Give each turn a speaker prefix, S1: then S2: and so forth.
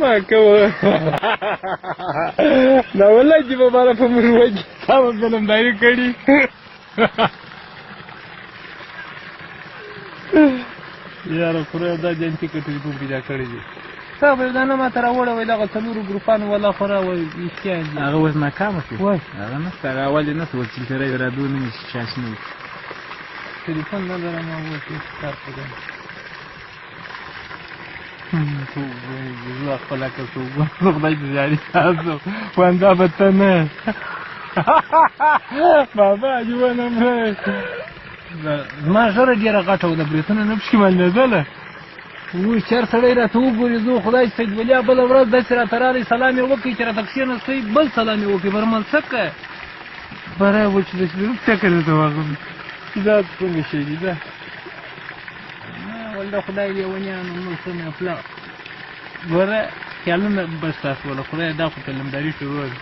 S1: ما کوه دا والله چې به باره په موږ وږي تا به فلمداري کړي. یاره خدای دا جنتي که ټلیفون پیدا کړی دی، تا به دا نه ماته راوړی وای، دغه څلورو ګروپانو والا خورا وای رښتیا دي.
S2: هغه اوس ناکامه شو،
S1: وای
S2: هغه نشته، هغه اول یې نشته، اوس چې سړی رادو نه نیسي، چا شي نه.
S1: ټلیفون نه لرم، اوس هېڅ کار په زه خپله که څوک خدای دې زیاري تاسو وندا به ته نه بابا دې ونه مرې. زما ږیره ډېره غټه وه، د برېتونه نه پکښې معلومېدله. وایي چې هر سړی راته وګوري، زه خدای سید ولیا بله ورځ داسې راته راغی، سلام یې وکړي، چې راته کښېنستی بل سلام یې وکړي، برمل څه که بری و چې داسې چکر درته واغوم چې دا څنګه شی دي. دا ول د خدای لیونیانو نور څه مې پلا ګوره خیالونه بس تاسو وله خدای دا خو فلمداري شروع ده.